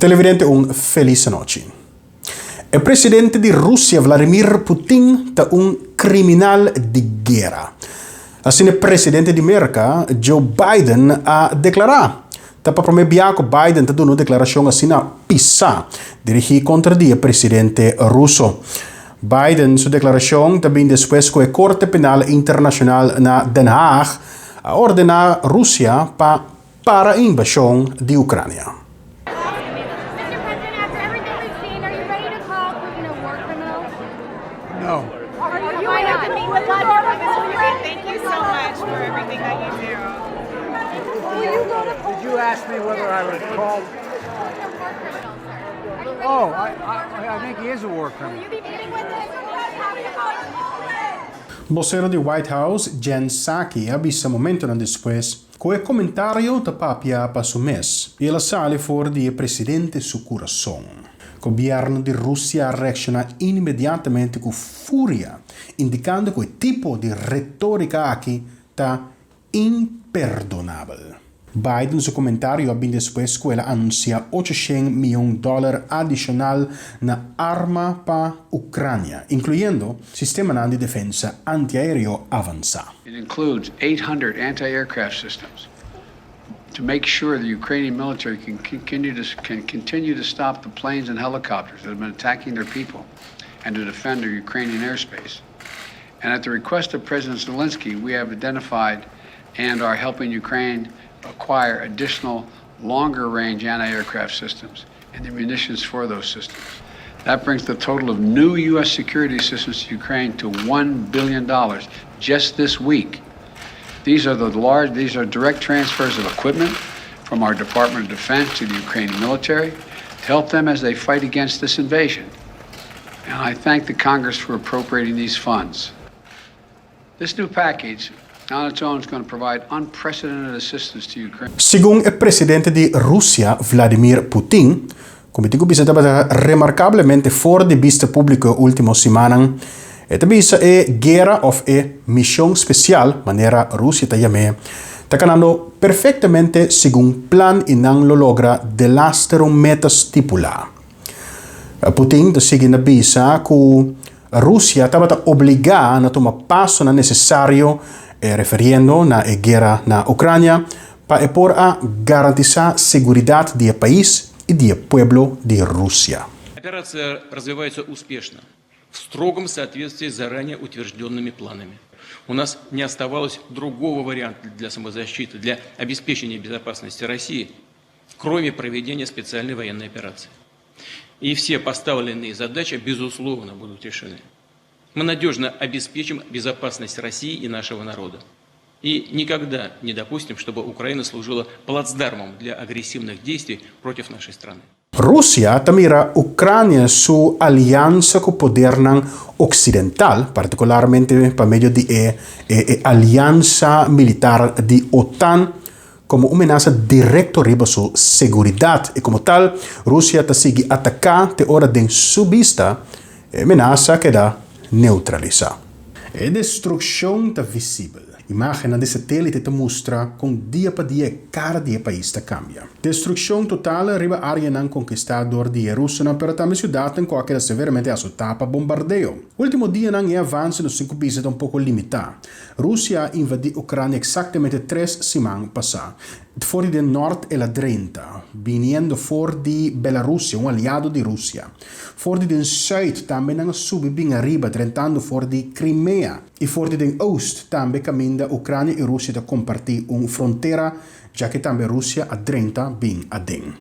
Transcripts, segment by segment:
Televidente, un felis anochi. E presidente di Rusia, Vladimir Putin, ta un kriminal di guera. Asina e presidente di Merka, Joe Biden, a deklará. Ta pa promé bia ku Biden ta duna un deklarashon asina pisá dirigí kontra di e presidente ruso. Biden su deklarashon ta bin despues ku e Korte Penal Internashonal na Den Haag a ordená Rusia pa para e invashon di Ukrania. Bosero di White House, Jen Psaki, a bisa momentonan despues ku e komentario ta papia pa su mes i el a sali for di e presidente su kurason. Gobièrnu di Rusia a reakshoná inmediatamente ku furia, indikando ku e tipo di retórika aki ta imperdonabel. Biden su komentario a bin despues ku el a anunsiá 800 mion dòler adishonal na arma pa Ukrania, inkluyendo sistemanan di defensa antiaéreo avansá. It includes 800 anti-aircraft systems to make sure the Ukrainian military can continue to stop the planes and helicopters that have been attacking their people and to defend their Ukrainian airspace. And at the request of President Zelensky, we have identified and are helping Ukraine acquire additional longer range anti-aircraft systems and the munitions for those systems. That brings the total of new U.S. security assistance to Ukraine to $1 billion just this week. These are direct transfers of equipment from our Department of Defense to the Ukrainian military to help them as they fight against this invasion. And I thank the Congress for appropriating these funds. This new package on its own is going to provide unprecedented assistance to Ukraine. Segun e presidente di Rusia, Vladimir Putin, ku mi tin ku bisa tabata remarkablemente for di bista públiko último simannan, e ta bisa e guera òf e mishon spesial, manera Rusia ta yam'é, ta kanando perfektamente segun plan i nan lo logra delaster un meta stipulá. Putin ta sigui na bisa ku Rusia tabata obligá na tuma pasonan nesesario, referiendo na e guera na Ukrania, pa e por a garantisá seguridat di e pais i di e pueblo di Rusia. Операция развивается успешно, в строгом соответствии с заранее утвержденными планами. У нас не оставалось другого варианта для самозащиты, для обеспечения безопасности России, кроме проведения специальной военной операции. И все поставленные задачи, безусловно, будут решены. Мы надежно обеспечим безопасность России и нашего народа. И никогда не допустим, чтобы Украина служила плацдармом для агрессивных действий против нашей страны. Rusia ta mira Ukrania su aliansa ku podernan oksidental, partikularmente pa medio di e aliansa militar di OTAN, komo un menasa direkto riba su seguridat i komo tal Rusia ta sigui ataká te ora den su bista e menasa keda neutralisá. E destrukshon ta visibel. Imágennan di satélite ta mustra kon dia pa dia e kara di e pais ta kambia. Destrukshon total riba áreanan konkistá dor di e rusonan pero tambe siudatnan ku a keda severamente asotá pa bombardeo. Último dianan e avanse nos tin ku bisa ta un poko limitá. Rusia a invadí Ukrania eksaktamente tres siman pasá. For di den nòrt el a drenta, biniendo for di Belarusia, un aliado di Rusia. For di den sùit tambe nan a subi bin ariba, drentando for di Crimea. I for di den oost tambe kaminda Ukrania i Rusia ta kompartí un frontera, dja ke tambe Rusia a drenta bin aden.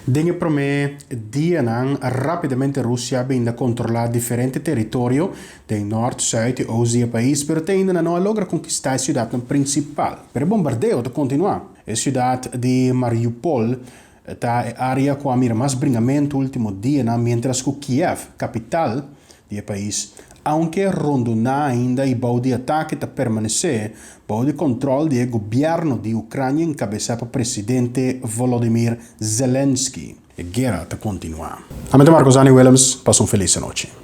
Den e promé dianan rápidamente Rusia a bin na kontrolá diferente teritorio den nòrt, sùit i oost di e pais, pero te ainda nan no a logra konkistá e siudatnan prinsipal. Pero e bombardeo ta kontinuá. E siudat di Mariupol ta e área ku a mira mas bringamentu último dianan, miéntras ku Kiev, kapital di e pais, aunke rondoná ainda i bou di atake, ta permanesé bou di kòntròl di e gobièrnu di Ukrania enkabesá pa presidente Volodymyr Zelensky. E guera ta kontinuá. Ami ta Marco Zani Willems, pasa un felis anochi.